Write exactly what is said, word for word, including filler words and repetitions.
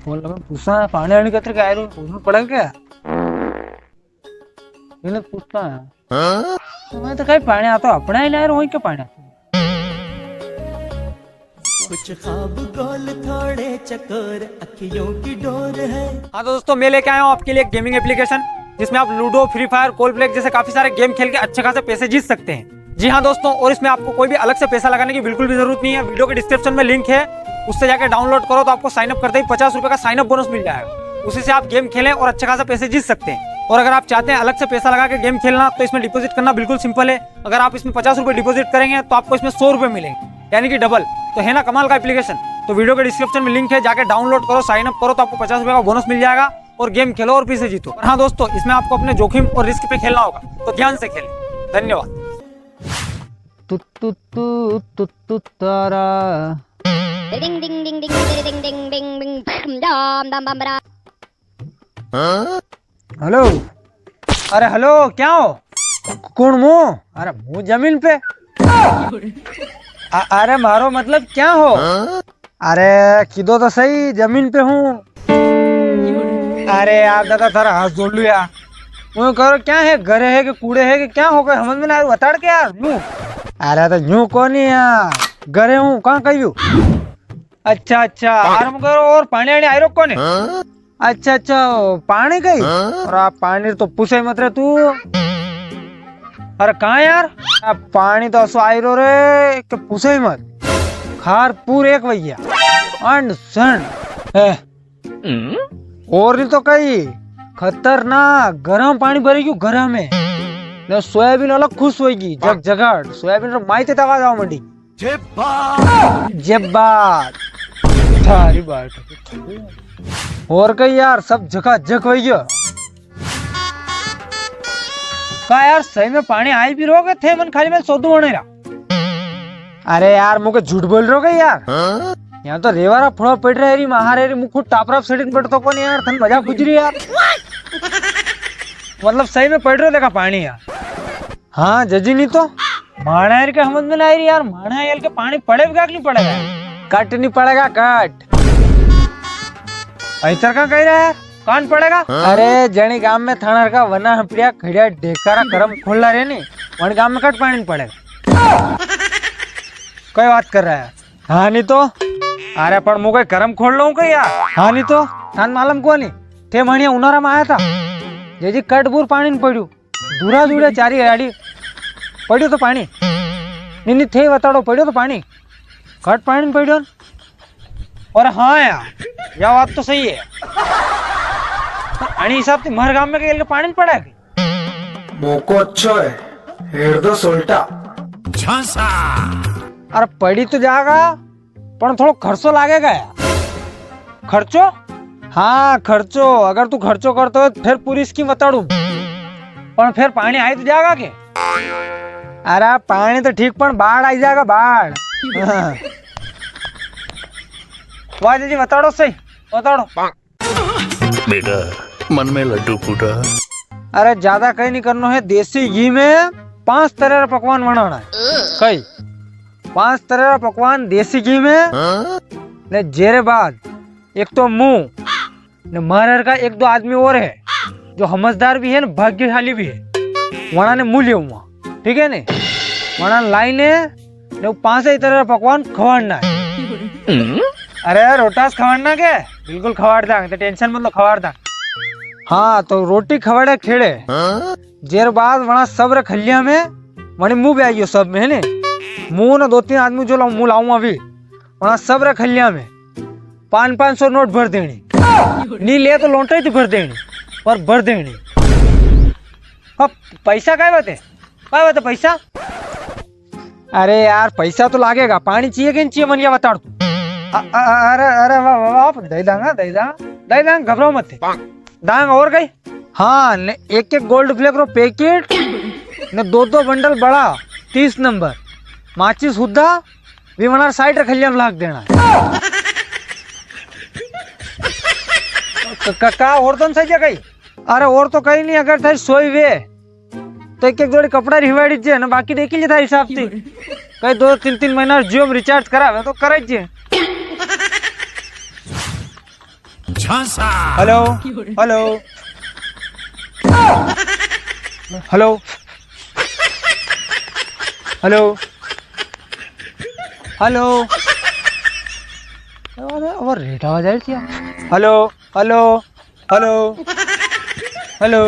Phone लगा, पूछा, पाणी आणी कतरे का आयो, पूछना पड़ेगा क्या? इने पूछता है। हाँ? मैं तो कई पाणी आता, अपना ही नी आयो, वही के पाणी आता। कुछ ख्वाब गोल थोड़े चकोर, अखियों की डोर है। हाँ तो दोस्तों, मैं लेके आया हूँ आपके लिए एक गेमिंग एप्लीकेशन, जिसमें आप ludo, free fire, call black जैसे काफी सारे गेम खेल के अच्छे खासे पैसे जीत सकते हैं। जी हाँ दोस्तों, और इसमें आपको कोई भी अलग से पैसा लगाने की बिल्कुल भी जरूरत नहीं है। वीडियो के डिस्क्रिप्शन में लिंक है, उससे जाके डाउनलोड करो तो आपको साइन अप करते ही पचास रुपए का साइन अप बोनस मिल जाएगा। उसी से आप गेम खेलें और अच्छे खासे पैसे जीत सकते हैं। और अगर आप चाहते हैं अलग से पैसा लगा के गेम खेलना, तो इसमें डिपॉजिट करना बिल्कुल सिंपल है। अगर आप इसमें पचास रुपए डिपॉजिट करेंगे तो आपको इसमें सौ रुपए मिलेंगे, यानी कि डबल। तो है ना कमाल का एप्लीकेशन। तो वीडियो के डिस्क्रिप्शन में लिंक है, जाके डाउनलोड करो, साइन अप करो तो आपको पचास रुपए का बोनस मिल जाएगा और गेम खेलो और पैसे जीतो। और हाँ दोस्तों, इसमें आपको अपने जोखिम और रिस्क पे खेलना होगा, तो ध्यान से खेलें। धन्यवाद। तु, तु, तु, तु, तु, तारा। Ding ding ding ding ding ding ding ding ding dam dam bam bra। हेलो। अरे हेलो, क्या हो? कौन मु? अरे मु जमीन पे। अ-, अरे मारो मतलब क्या हो? अरे किदो तो सही, जमीन पे हूँ। अरे यार दादा, थारा हाथ जोड़ लू यार। वो करो क्या है, घरे है कि कूड़े है कि क्या हो गए, समझ में ना आयो, बताड़ के यार, यूं। अरे तो यूं कोनी यार, घरे हूँ, कहाँ कही हूँ? अच्छा, अच्छा, आराम करो, और पाणी आणी आयरो कोने? अच्छा, अच्छा, पाणी कई? और आप पाणी तो पूछे मत रे तू। अरे कहाँ यार? आ पाणी तो असो आयरो रे, कि पूछे ही मत। खार पूर एक भैया। अंड संड। ए, और नी तो कई, खतरनाक गरम पाणी भरी गयो गरम में। ने सोयाबीन अलग खुश होएगी, जग जगाड़। सोयाबीन रे माइते तक आ जावा मंडी। जे बात। जे बात। थारी बात। और कई यार, सब झकाझक होई गयो। का यार, सही में पाणी आई भी रोगे थे, मन खाली में सोदू होने रहा। अरे यार, मुके झूठ बोल रहे हो क्या यार? हाँ? यहाँ तो रेवारा फुड़ा पड़ रहा है री, महारे री, मुखु टापरा सड़ीन पड़तो कोनी यार, थन मजाक बुझ रही यार। मतलब सही में पड़ रहे देखा पाणी यार। हाँ जजी, नी तो माणा यार के समझ में ना आई री यार, माणा यार के पाणी पड़ेगा कि नी पड़ेगा? कट नी पड़ेगा, कट। ऐसा का कह रहा है? कान पड़ेगा? अरे, जणी गाम में थाणा का वना हपड़िया खड़िया ढेकारा करम खोला रे नी, वण गाम में कट पाणी नी पड़ेगा। कई बात कर रहा है? हाँ, नी तो। अरे, पण मु कोई करम खोल लूं कई यार? हाँ, नी तो। थान मालूम कोनी, थे मणिया उनारा में आया था, जे जी कट बूर पाणी नी पड़्यू, दूरा दूरा चारी आड़ी पड़्यो तो पाणी। नी, नी, थे बताड़ो, पड़्यो तो पाणी? कट पाणी नी पड़्यो न? अरे हाँ यार, या बात तो सही है। अणी हिसाब से म्हारे गाम में कई पाणी नी पड़ा है। मौको अच्छो है, हेर दो सोल्टा। झांसा। अरे पड़ी तो जागा, पण थोड़ो खर्चो लागेगा यार। खर्चो? हाँ, खर्चो। अगर तू खर्चो करतो हो, तो फिर पूरी स्कीम बताड़ू। पण फिर पाणी आई तो जागा के? अरे, पाणी तो ठीक, पण बाढ़ आई जागा, बाढ़। हाँ। वाह जी, बताड़ो सही, बताड़ो। बेटा, मन में लड्डू फूटा। अरे, ज्यादा कई नी करनो है। देसी घी में पांच तरह रा पकवान बनाना है। कई? पांच तरह रा पकवान देसी घी में। हाँ? ने जेरे बाद एक तो मु, ने म्हारे हरका एक दो आदमी और है, जो समझदार भी है ने भाग्यशाली भी है। वणा ने मु लेऊंगा, ठीक है ने? वणा ने लाई ने, ने वो पांच ही तरह रा पकवान खवाड़ना है। अरे रोटास खवाड़ना के? बिल्कुल खवाड़ दांग, तो टेंशन मत लो, खवाड़ दांग। हाँ, तो रोटी खवाड़े खेड़े। जेर बाद वणा सब रे खलिया में, वणी मु भी आई गयो सब में, है ने? मु ने दो तीन आदमी जो लाऊं, मु लाऊं अभी। वणा सब रे खलिया में पाँच पाँच सौ नोट भर देणी। नी ले तो लोंटे ही भर देणी, पर भर देणी। अब पैसा काय बात है? काय बात है पैसा? अरे यार, पैसा तो लागेगा, पाणी चाहिए कि नी चाहिए, मन क्या बताड़ तू? अ-, अ-, अरे, अरे, वाह, वाह, वाह, दे दांगा, दे दांगा, दे दांगा, घबराओ मत। दांगा और कई? हाँ, ने एक एक Gold Flake रो पैकेट, ने दो दो बंडल बड़ा, तीस नंबर, माचिस हुद्दा, वी वणा साइड रे खलिया में लाग देणा। क-, क-, का और तो नी सही कई? अरे और तो कई नी, अगर थारी सोई वे, तो एक एक जोड़ी कपड़ा रिवाड़ी जे ना, बाकी देखी ले थारी हिसाब से। कई दो तीन तीन महीना Jio में recharge करावे तो करे जे। हेलो, हेलो, हेलो, हेलो, हेलो। अरे, अब रेट आवाज आई क्या? हेलो, हेलो, हेलो, हेलो।